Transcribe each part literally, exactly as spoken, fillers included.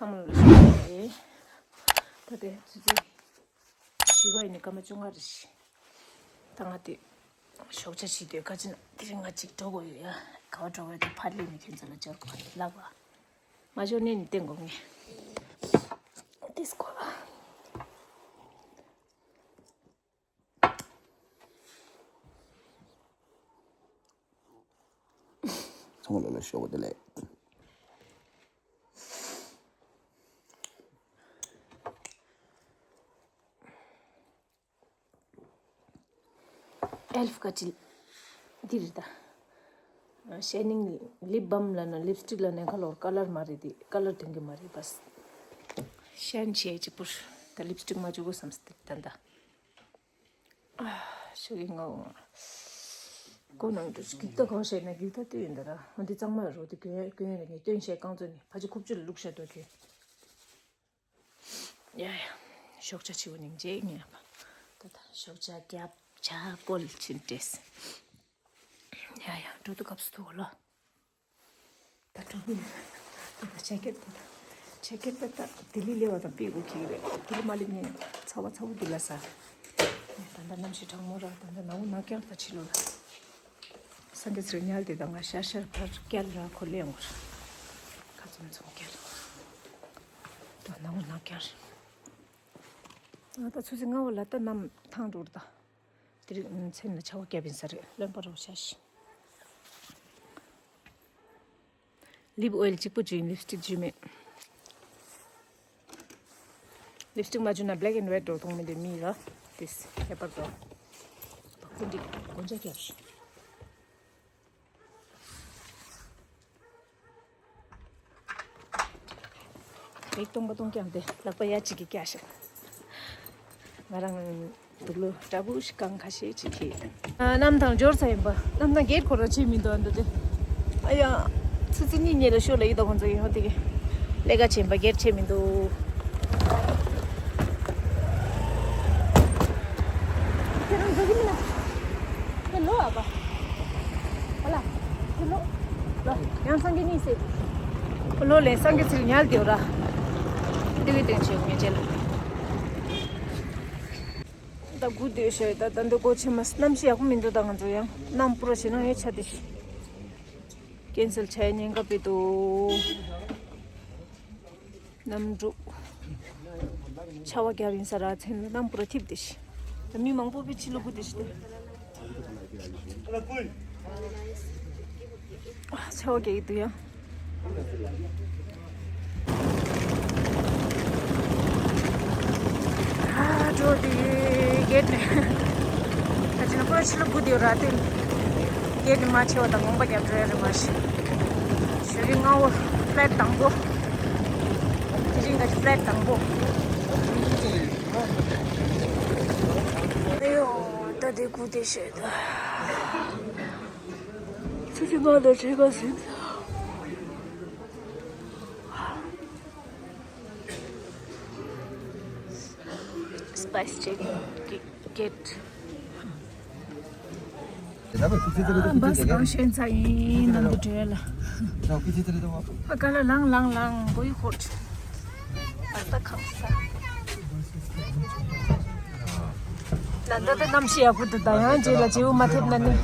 ཚང་མ་ལ་ཞུ་བ་རེད། ད་དེ་ཆུ་ཚོད་བཞི་པ་ཡིན་ནི་སྐར་མ་བཅོ་ལྔ་རེད་ཤི། ད་ང་དེ་ཞོགས་ཇ་བྱེད་དུས་ཁ་ཅིག་ན་དེ་རིང་ང་ཅིག་འགྲོ་དགོས་ཡོད་ཡ། ག་བ་འགྲོ་དགོས་དེ་ཕར་སླེབས་ནས་ཁྱོད་ཚོ་ལ་འབྱོར་དགོས་ལབ་པ། མ་འབྱོར་ནས་ནི་བསྟན་དགོས་ངས། དེ་སྐོར་ལ། ཚང་མ་ལ་ལ་ཞོགས་པ་བདེ་ལེགས། ཨེལ་ཧྥ་ག་ཅི་འདི་རེད་ད། ཤའི་ནིང་ལིབ་བམ་ལབ་ན་ལིབ་སི་ཊིག་ལབ་ན་ཁ་ལོར་ཀ་ལར་མ་རེད་དེ། ཀ་ལར་དོན་གྱི་མ་རེད་པས། ཤན་ཤེ་གཅིག་པུར་ད་ལིབ་སི་ཊིག་མ་བཅུག་གོ་བསམ་སྟེ་ད་ད། ཤོག་གི་ངའོ། ཁོ་ནང་དུ་རྒྱུག་ད་གང་བཤད་ན་རྒྱུག་ད་ལྟོས་ཡིན་ད་ར། འོན་ཏེ་གཙང་མ་རོ་དེ་གོན་གོན་རེ་ངས་སྟོན་བཤད་རྐང་བཙོ་ནི་ཕ་ཅི་ཁུབ་ཅུ་ལ་བླུགས་བཤད་དོ་ཁྱོད། ཡ་ཡ། ཞོགས་ཇ་ཆེ་བོ་ནིང་རྗེས་ངས་ད་ད་ཞོགས་ཇ་རྒྱབ་ཇ་བཀོལ་ཕྱིན་བྲེས། ཡ་ཡ་འགྲོ་དུ་སྐབས་སུ་ཐུག་ལོ། ད་དྲང་མིན། ད་ཇེ་ཀེད་ད་ཇེ་ཀེད་ད་ད་ལྡི་ལི་སླེབས་པ་དང་ཕུད་དགོས་ཁེལ་རེད། ལྡི་ལི་མ་སླེབས་ནས་ཚ་བ་ཚ་བོ་འདི་ལ་ཟ། ད་ལྟ་གནམ་གཤིས་གྲང་མོ་ར། ད་ལྟ་ནང་ནང་བསྐྱར་ད་ཕྱི་ལོགས་ལ། སངས་རྒྱས་ཚེ་རིང་ཉལ་དེ་དང་ང་ཤར་ཤར་ཕར་བསྐྱལ་ར་ཁོ་ལེན་འོར། ཁ་ཙུམ་ཙུམ་བསྐྱལ། ད་ནང་ནང་བསྐྱར། ང་ད་ཆུ་ཚོད་ལྔ་བ་ལ་ད་གནམ་ཐང་འགྲོ་ར་ད། དེ་རིང་མཚན་ལ་ཆར་པ་བརྒྱབ་ཡིན་ས་རེད། རློན་པ་རོ་ཤ་ཤི། ལིབ་ཨོ་ཡལ་གཅིག་པུ་བྱུགས་ཡིན། ལིབ་སི་ཊིག་བྱུགས་མེད། ལིབ་སི་ཊིག་མ་བྱུགས་ན་black and white འགྲོ་མཐོང་མི་འདུག་མི་ལ། དེས་ཁྱད་པར་འགྲོ། བ་ཀུན་འདི་གོན་ཆ་བརྒྱབ་ཤི། ལེགས་སྟོང་པ་སྟོང་རྐྱང་དེ་ལག་པ་ཡ་གཅིག་གིས་བཀྱག་ཤག་ང་རང་དུག་ལོ་འདྲ་པོ་ཞིག་གང་ཁ་ཤས་ཅིག་གིས། གནམ་ཐང་འབྱོར་ཚར་ཡིན་པ། གནམ་ཐང་གེད་ཁོ་ར་ཕྱེ་མི་འདུག་ཨ་འདུག་དེ། ཨ་ཡ། ཆུ་ཚོད་གཉིས་ཉེ་ལ་ཤོར་ལ་ཡིད་དོ་ཁོང་ཚོ་ཡིན་ཧོ་དེ་གི། ལས་ཀ་བྱེད་པ་གེད་ཕྱེ་མི་འདུག་ཁྱེད་རང་འགྲོ་གི་མིན་ན། ཁྱེད་ལོ་ཨ་པ། ཨ་ལ། ཁྱེད་ལོ། ལོ། ཡང་སངས་རྒྱས་གཉིས་སྲས། ལོ་ལས་སངས་རྒྱས་ཚིར་ཉལ་དེའོ་ར། འདི་གི་དོན་ཆེ་ངེས་ཅན། ད་དགུ་སྡོད་ཤོད་ད། ད་འདི་སྒོ་ཕྱེ་མ་སོང་། གནམ་གཤིས་ཡག་པོ་མི་འདུག་ད་ང་ཚོ་ཡང་གནམ་སྤུ་ར་ཞེ་ན་ཡོད་ཆ་དེ་ཤི། ཀེན་སལ་བྱས་ཉེན་ཁ་བུད་འདུག་གནམ་གྲུ། ཆར་པ་བརྒྱབ་ཡིན་ས་ར། མཚན་ལ་གནམ་སྤུ་ར་འཐིབས་ཏེ་ཤི། ད་མི་མང་པོ་པའི་ཕྱི་ལོགས་སྒུག་སྟེ་ཤི་ཏེ། ཆར་པ་རྒྱག་གི་འདུག་ཡ། ཨ་འགྲོ་དེ་གེད་ནས། ད་ཅི་ན་པུ་ར་ཕྱི་ལོགས་སྒུག་སྟེ་ཡོད་ར་དེ། གེད་ནས་མ་ཕྱེ་བ་དང་དགོངས་པ་རྒྱབ་འགྲོ་ཡ་རེད་མ་ཤི། ཞོགས་ཀས་སྔ་བོ་ཕ་ལེཊ་དང་པོ། དེ་རིང་ག་ཅི་ཕ་ལེཊ་དང་པོ། ཨ་ཡོ། ད་དེ་སྒུག་སྟེ་ཤི་ད། ཆུ་ཚོད་ལྔ་དང་ཕྱེད་ཀ་ཟིན། སི་པའི་སི་ཅིག་གི་གེད། ཨ་བཱས་གང་ཤེས་ཚ་ཡིན་ནམ་གི་བྲོས་ལ། ཨ་ཀ་ལ་ལང་ལང་ལང་གོ་ཡི་ཧོ། ཨ་ད་ཁང་ས། ད་ད་ད་གནམ་གཤིས་ཡག་པོ་འདུག་ད་ཡང་རྗེས་ལ་བརྗེ་པོ་མ་ཐེབས་ན་ནི།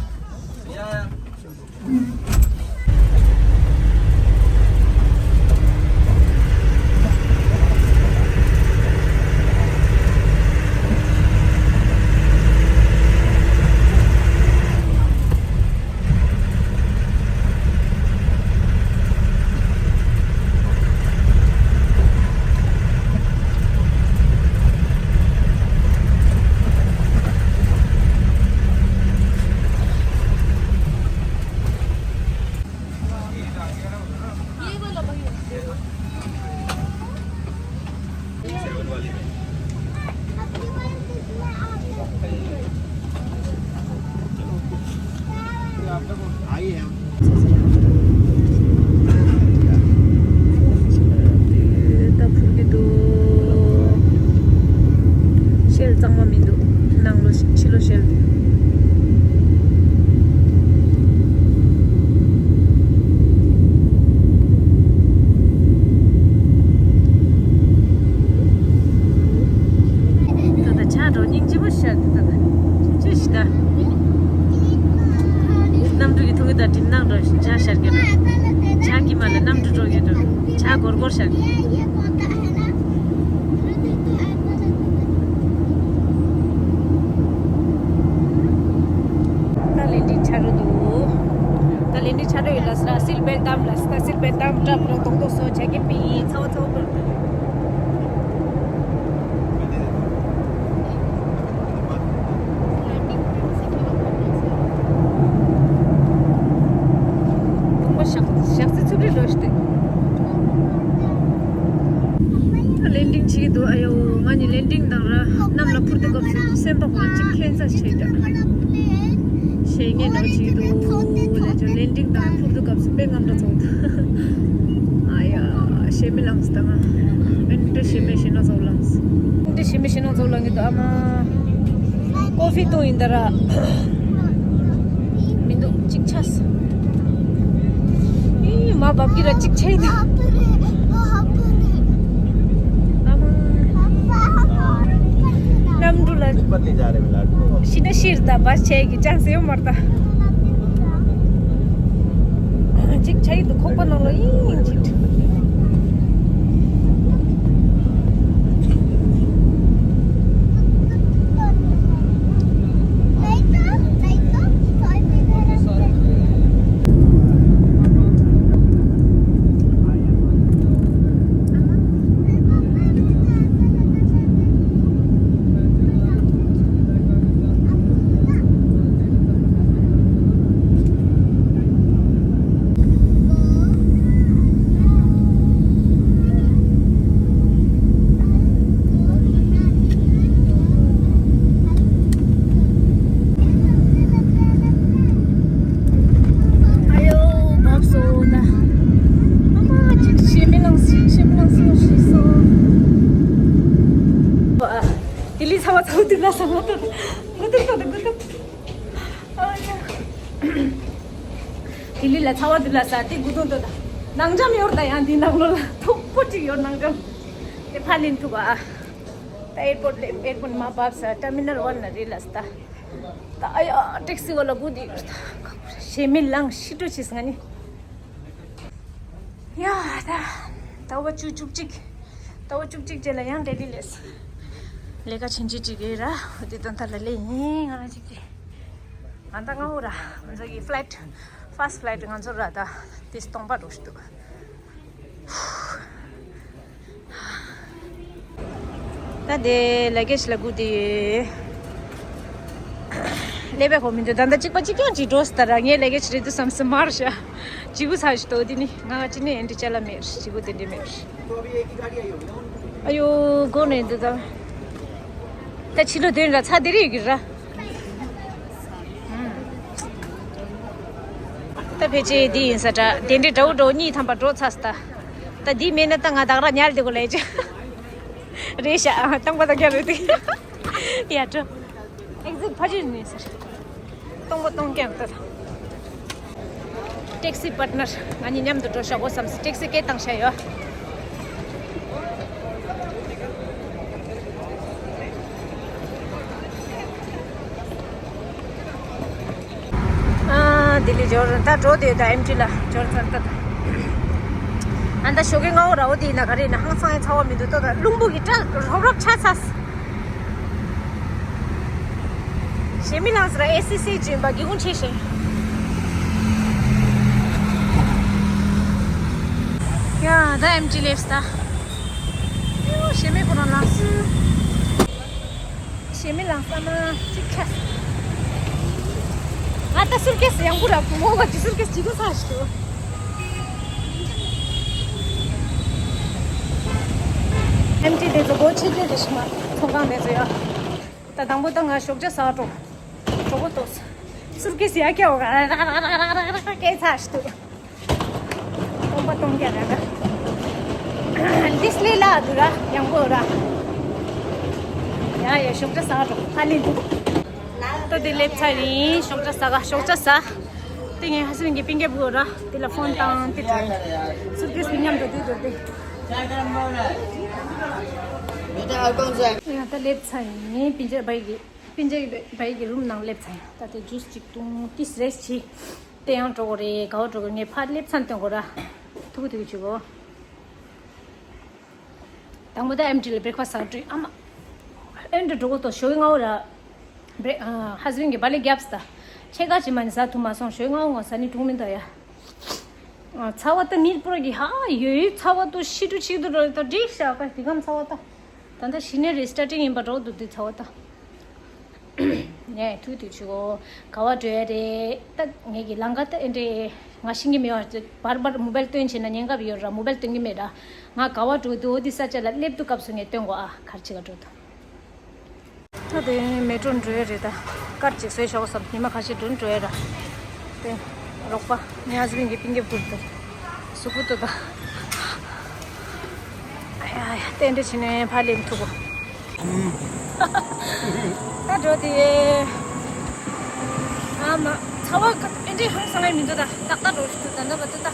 ཇ་ཤར་གི་རེད། ཇ་གི་མ་ལ་གནམ་གྲུ་འགྲོ་གི་འདུག་ཇ་སྒོར་སྒོར་ཤར་གི། ད་ལན་ཌིང་ཆགས་འགྲོ་འདུག་ད་ལན་ཌིང་ཆགས་འགྲོ་ཡོད་ལ་ས་སིལ་བེར་དམ་ལ་ས་སིལ་བེར་དམ་ཏྲ་པུ་ར་ཏོག་ཏོག་སོ་ཇ་གི་པི་ཚ་བ་ཚ་བ་པུར། དུང་པ་ཞག་ཞག་ཚི་ཚུབ་རི་རོ་ཤི་ཏེ། ལན་ཌིང་བྱེད་ཀྱི་འདུག་ཨ་ཡོ། ང་ནི་ལན་ཌིང་དང་ར་གནམ་ལ་འཕུར་དུ་སྐབས་སུ་སེམས་པ་ཧོན་ཅིག་ཁེན་ས་བྱེད་ཀྱང་ཞེ་ངེས་ནོར་བྱེད་ཀྱི་འདུག་ལན་ཅོ་ལན་ཌིང་དང་འཕུར་དུ་སྐབས་སུ་དཔེ་ངམ་འདྲ་ཚོགས་འདུག་ཨ་ཡ། ཞེ་མི་ལངས་སི་ད་ང་ཨེ་འདྲ་ཞེ་མི་ཞེ་ན་ཚོགས་ལངས། ཨེ་འདྲ་ཞེ་མི་ཞེ་ན་ཚོགས་ལངས་ཀྱི་འདུག་ཨ་མ། ཀོ་ཧྥི་བཏུང་ཡིན་ད་ར། མི་འདུག་གཅིག་ཆགས། ཨི་མ་བབ་ཀྱི་ར་གཅིག་ཆགས་ཡིན་ད། ཨ་མ། གནམ་གྲུ་ལ། ཤི་ན་ཤིར་ད་བ་ཆེ་གི་ཅང་སེ་ཡོད་མར་ད། གཅིག་ཆགས་ཡིན་འདུག་ཁོག་པ་ནང་ལ་ཨི་གཅིག་ཨ་ཡོ་བབས་སོང་ད། ཨ་མ་ཅིག་ཞེ་མི་ལངས་ཞེ་མི་ལངས་ཞེ་སོང་། ལྡི་ལི་ཚ་བ་ཚ་བ་འདུག་ལ་ས་ང་ད་ང་ད་ད་ད་ད། ལྡི་ལི་ལ་ཚ་བ་འདུག་ལ་ས་དེ་དགུ་དུང་དོ་ད། ནང་འཇམ་ཡོར་ད་ཡང་འདི་ནང་ལོ་ལ་མཐུག་པོ་ཅིག་ཡོར་ནང་འཇམ། དེ་ཕ་ལིན་ཐུག་ཨ། ད་ཨེར་པོར་ལ་ཨེར་པོར་མ་བབས་ས་ཊར་མི་ནལ་ཝན་ལ་རེད་ལ་ས་ད། ད་ཨ་ཡ་ཊེག་སི་བ་ལ་སྒུག་དེ་ཡོར་ད། ཞེ་མི་ལངས་ཤི་འགྲོ་ཆེ་ས་ང་ནི། ཡ་ད། ཟླ་བ་བཅུ་བཅུ་གཅིག་ཟླ་བ་བཅུ་གཅིག་རྗེས་ལ་ཡང་ལྡི་ལི་ལས། ལས་ཀ་ཆེན་ཆེ་ཅིག་ཡོད་ར། འོ་དེ་དོན་དག་ལ་ལས་ཡིན་ང་རང་ཅིག་གི། ང་ད་ང་འུ་ར་ང་ཚོ་གི་ཕ་ལའིཊ་ཕར་སི་ཕ་ལའིཊ་ང་ཚོ་ར་ད་དེ་སྟོང་པ་འགྲོ་ཞིག་འདུག་ད་དེ་ལ་གེ་ཇི་ལ་སྒུག་དེ་ཡོད། ཀླད་པའི་ཁོག་མི་འདུག་ད་ལྟ་གཅིག་པ་གཅིག་རྐྱང་གཅིག་འགྲོ་སྲིད་ད་ར། ངའི་ལ་གེ་ཇི་རེད་འདུག་བསམ་སེ་མར་ཤ་ཇི་གུ་ཚ་ཞིག་འདུག་དེ་ནི་ང་ཅི་ནས་ཨེ་འདྲི་ཅ་ལ་མེད་ཇི་གུ་དེ་འདྲི་མེད། ཨ་ཡོ་སྒོ་ནས་འདུག་ད། ད་ཕྱི་ལོ་དོན་ར་ཚ་དེ་རེད་ཡོད་གི་ར། ད་ཕལ་ཆེར་འདི་ཡིན་ས་འདྲ། དེ་འདྲའི་འདྲ་བོ་འདྲ་བོ་གཉིས་ཐམ་པ་འགྲོ་ཚར་སོང་ད། ད་འདི་མེད་ན་ད་ང་བདག་ར་ཉལ་བསྡད་དགོས་ལས་ཅི། རེད་ཤག་སྟོང་པ་སྟོང་རྐྱང་རེད་དེ། ཡ་འགྲོ། ཨེག་ཟིཊ་ཕ་ཆེར་ནས་ཟེར། སྟོང་པ་སྟོང་རྐྱང་ད། ཊེག་སི་པར་ཊི་ནར་ང་གཉིས་མཉམ་དུ་འགྲོ་བཞག་གོ་བསམ་སོང་། ཊེག་སི་སྐད་བཏང་བཞག་ཡོད། ཨ། ལྡི་ལི་འབྱོར་ད་འགྲོ་དེ་ད་ཨེམ་ཊི་ལ་འབྱོར་ཚར་ད། ཨ་ད་ཞོགས་ཀའི་སྔ་པོ་ར་བོ་དེ་ཡིན་ན་ག་རེ་ཡིན་ན་ཧང་སང་ཡང་ཚ་བ་མི་འདུག་ད་ད་རླུང་བུ་གི་སྐྲ་རོབ་རོབ་ཆགས་ཚར། ཞེ་མི་ལངས་ཟེར་ཨེ་སི་སི་ཅིག་ཡིན་པ་སྒེའུ་ཁུང་ཕྱེ་ཞིང་། ཡ་ད་ཨེམ་ཊི་སླེབས་ད། ཞེ་མི་ཁོ་རང་ལངས་སོང་། ཞེ་མི་ལངས་ས་ན་གཅིག་ཆགས། ང་ད་སུར་ཀེས་ཡང་པོ་ར་བུ་མོ་བ་གི་སུར་ཀེས་གཅིག་པུ་ཚ་ཞིག་འདུག་ཨེམ་ཊི་དེ་ཚོ་སྒོ་ཕྱེ་རྒྱུ་རེད་ཤི་མ་ཚོང་ཁང་དེ་ཚོ་ཡ། ད་དང་པོ་ད་ང་ཞོགས་ཇ་ཟ་འགྲོ། གྲོགས་པོ་ཏོ། སུར་ཀེས་ཡ་ཀྱ་འོ་ག་ར་ར་ར་ར་ར་ར་སྐད་ཚ་ཞིག་འདུག་སྟོང་པ་སྟོང་རྐྱང་རེད་ད། འདི་སླེ་ལ་འདུག་ར་ཡང་པོ་ར། ཡ་ཡ་ཞོགས་ཇ་ཟ་འགྲོ་ཧ་ལས་འདུག་ད་དེ་སླེབས་ཚར་ཡིན་ཞོགས་ཇ་ཟ་ག་ཞོགས་ཇ་ཟ། དེ་ངའི་ཧ་སི་བན་གྱི་པིན་ཀེབ་གོ་ར་དེ་ལ་ཕོན་བཏང་དེ་དྲན། སུར་ཀེས་དེ་མཉམ་དུ་དེ་འགྲོ་དེ། ཡ་ད་སླེབས་ཚར་ཡིན་པིན་ཀེབ་བའི་གི་པིན་ཀེབ་བའི་གི་རུམ་ནང་སླེབས་ཚར་ཡིན་ད་དེ་ཇུས་ཅིག་བཏུང་ཏིས་རེས་བྱེད། དེ་ཡང་འགྲོ་དགོས་རེད། ག་བ་འགྲོ་དགོས། ངས་ཕར་སླེབས་ཚར་སྟོན་དགོས་ར། ཐུག་ཐུག་བྱེད་དགོས། དང་པོ་ད་ཨེམ་ཊི་ལ་བྷེ་རེག་ཕ་སི་ཟ་འགྲོ། ཨ་མ། ཨེ་འདྲ་འགྲོ་དགོས་དོ་ཞོགས་ཀས་སྔ་པོ་ར། བྷེ་རེག་ཨ་ཧ་སི་བྷེན་གྱིས་བག་ལེབ་བརྒྱབ་སྟེ། ཕྱེད་ཀ་ཅིག་མ་ནི་ཟ་ཐུབ་མ་སོང་། ཞོགས་ཀས་སྔ་པོ་ངོ་ཟ་ནི་འགྲོ་མི་འདུག་ཡ། ཨ་ཚ་བ་ད་མི་པོ་ར་གི་ཧ་ཡོད་ཡོད་ཚ་བ་ད་ཤི་དུ་ཤི་དུ་འགྲོ་ད་འགྲིག་ཤག་ག་དེ་གམ་ཚ་བ་ད། ད་ལྟ་གཞི་ནས་རི་སི་ཊར་ཊིང་ཡིན་པ་འགྲོ་འདུག་དེ་ཚ་བ་ད། ངས་ཐུག་ཐུག་བྱེད་དགོས། ག་བ་འགྲོ་ཡ་རེད། ད་ངས་ཀྱི་ལམ་ཁ་ད་ཨེ་འདྲས་ང་ཤེས་ཀྱི་མེད་པ། བར་བར་མོ་བལ་སྟོན་བྱས་ན་ཉེན་ཁ་ཡོད་ར། མོ་བལ་སྟོན་གྱི་མེད་ར། ང་ག་བ་འགྲོ་འདུག་འོ་དེ་ས་ཆ་ལ་སླེབས་དུས་སྐབས་སུ་ངས་སྟོན་དགོས། ཨ་གར་ཅིག་ག་འགྲོ་འདུག་ད་དེ་མེ་ཊྲོ་འགྲོ་ཡ་རེད། ད་ཀར་ཅིག་བཟོས་ཤོག་བསམ། ཉི་མ་ཁ་ཤས་འགྲོ་འགྲོ་ཡ་ར། དེ་རོགས་པ་ངའི་ཧ་སི་བྷེན་གྱིས་པིང་ཀེབ་བསྐུར་ཏེ་གཟུགས་པོ་ཏོ་ད། ཨ་ཡ་ཡ་ཏན་ཏན་བྱས་ནས་ཕར་སླེབས་ཐུབ་གོ། ད་འགྲོ་དེ། ཨ་མ་ཚ་བ་ཨེ་འདྲས་ཧང་སང་ངེ་མི་འདུག་ད་ཏག་ཏག་འགྲོ་ཞིག་འདུག་ད་འདྲ་བ་འདུག་ད།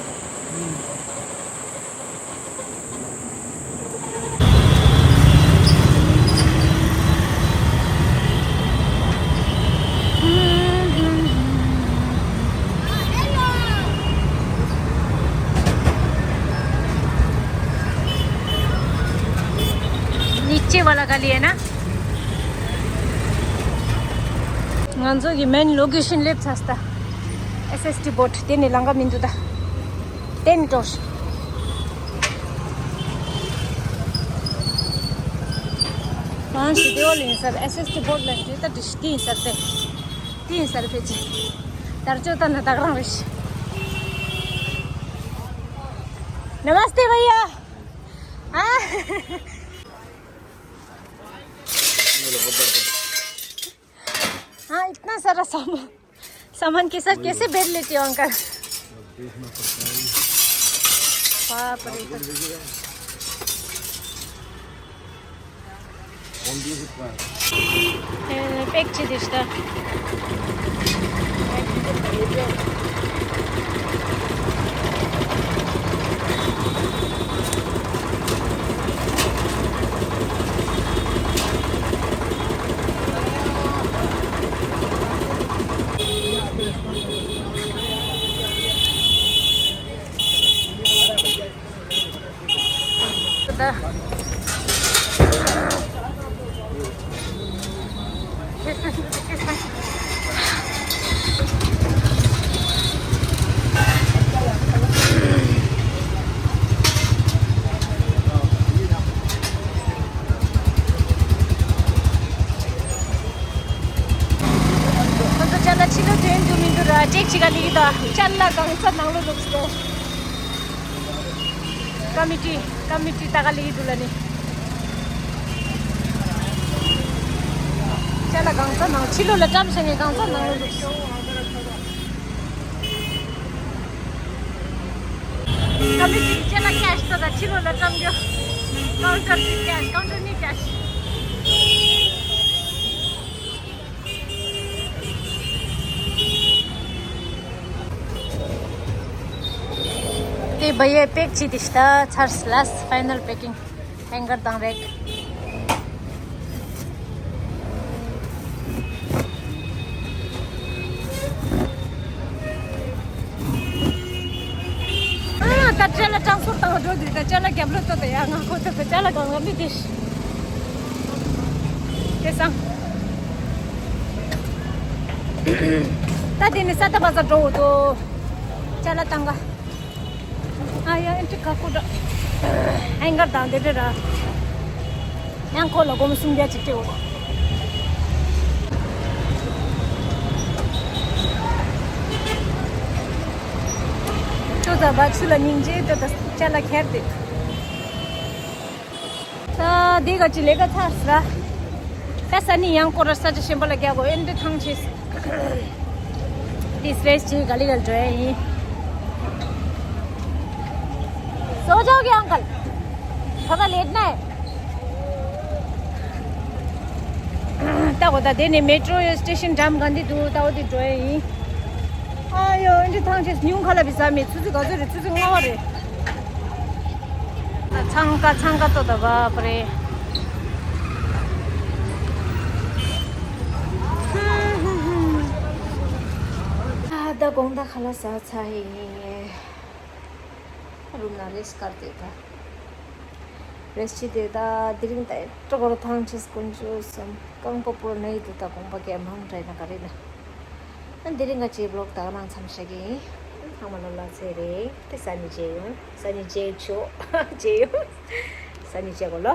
नीचे वाला गली है ना? ང་ཚོ་གི་མེན་ལོ་ཀེ་ཤན་སླེབས་ཚར་སྟེ། ཨེས་ཨེས་ཊི་བྷོཊ་དེ་ནས་ལམ་ཁ་མི་འདུག་ད། དེ་ནས་འགྲོ། ང་ཞི་བདེ་བ་ལ་ཡིན་ས་རེད། ཨེས་ཨེས་ཊི་བྷོཊ་ལ་ཡིན་ད་དེ་ཤི་དེ་ཡིན་ས་རེད། དེ་ཡིན་ས་རེད་ཕལ་ཆེར། དར་ལྕོག་ད་ན་ད་ག་རང་རེད། नमस्ते भैया। हाँ। हाँ, इतना सारा सामान, सामान के साथ कैसे बैठ लेते हो, अंकल? बाप रे। ཨེ་པེག་བྱས་ཏེ་ཤི་ད། ཁོ་ཚོ་ཅ་ལག་ཕྱི་ལོགས་ཐོན་འདུག་མི་འདུག་ར་ཅེག་བྱེད་ག་སླེབས་ཀྱི་འདུག་ཅ་ལག་གང་ས་ནང་ལོགས་བླུགས་སོང་། ཀ་མི་ཊི་ཀ་མི་ཊི་ལྟ་ག་སླེབས་ཀྱི་འདུག་ལབ་ནི། ཅ་ལག་གང་ས་ནང་ཕྱི་ལོགས་ལ་བཀྲམ་བཞག་ནས་གང་ས་ནང་ལོགས་བླུགས་སོང་། ཀ་མི་ཊི་ཅ་ལག་ཀེཤ་ད་ད་ཕྱི་ལོགས་ལ་བཀྲམ་རྒྱུ། ཀའུན་ཊར་ནི་ཀེཤ། ཀའུན་ཊར་ནི་ཀེཤ། དེ་བ་ཡའི་པེག་བྱས་ཏེ་ཤི་ད་ཚར། ལཱསྚ་ཕའི་ནལ་པེ་ཀིང་། ཧེང་གར་དང་རེག་ཨ་ད་ཅ་ལག་ཀྲང་སོར་བཏང་བ་འགྲོ་དུས་ད་ཅ་ལག་རྒྱབ་ལོགས་ལྟོས་དང་ཡ། ང་ཁོ་ཐུག་ད་ཅ་ལག་གང་ལ་མི་དེ་ཤི། དེ་སང་། ད་དེ་ནི་ས་ད་བ་ས་འགྲོ་འོ་དོ། ཅ་ལག་བཏང་ག་ཨ་ཡ་ཨེ་འདྲས་ཁག་པོ་འདྲ། ཧེང་གར་དང་དེ་འདྲས་ར། ཡང་ཁོ་ལ་སྒོར་མོ་སུམ་བརྒྱ་ཅིག་སྤྲད་འོ། ཁྱོད་ཚ་བ་ཆུ་ལ་སྙིང་རྗེ་ད་ད་ཅ་ལག་ཁྱེར་ཏེ། ད་འདི་ག་ཅི་ལས་ཀ་ཚར་ས། ད་ས་ནི་ཡང་སྐོར་ར་ས་ཆ་གཞན་པ་ལ་རྒྱག་གོ་ཨེ་འདྲས་ཐང་ཆད། འདི་སི་རེས་ཅི་ག་ལི་ག་ལི་འགྲོ་ཡ་ཡིན། सो जाओगे अंकल? थोड़ा लेटना है। ད་འོ་ད་དེ་ནས་མེ་ཊྲོ་སི་ཊེ་ཤན་འགྲམ་ག་འདི་འདུག་ད་འོ་དེ་འགྲོ་ཡ་ཡིན། ཨ་ཡོ་ཨེ་འདྲས་ཐང་ཆད། ཉུང་ཁ་ལ་བི་ཟ་མེད། ཆུ་ཚོད་ག་ཚོད་རེད། ཆུ་ཚོད་ལྔ་པ་རེད། ཚང་ཀ་ཚང་ཀ་ཏོ་ད་བ་པ་རེ། ཨ་ད་ ད་དགོང་དག་ཁ་ལག་ཟ་ཚར་ཡིན། རུམ་ན་རེ་སི་ཊི་གར་དེ་ད། རེ་སི་ཊི་བྱེད་དེ་ད་དེ་རིང་ད་སྤྲོ་གོར་ཐང་ཆད་དཀོན་མཆོག་གསུམ། རྐང་པ་པོར་ནས་འདུག་ད་དགོངས་པ་གས་མང་དྲགས་ན་ག་རེ་ན། ཨ་དེ་རིང་ང་ཅིག་བི་ལོག་ད་ག་ནང་མཚམས་བཞག་གི་ཡིན། ཚང་མ་ལ་ལ་ཚེ་རེད། དེ་སང་ཉིན་མཇལ་ཡོང་། སང་ཉིན་མཇལ་ཆོག་མཇལ་ཡོང་། སང་ཉིན་མཇལ་གོ་ལོ།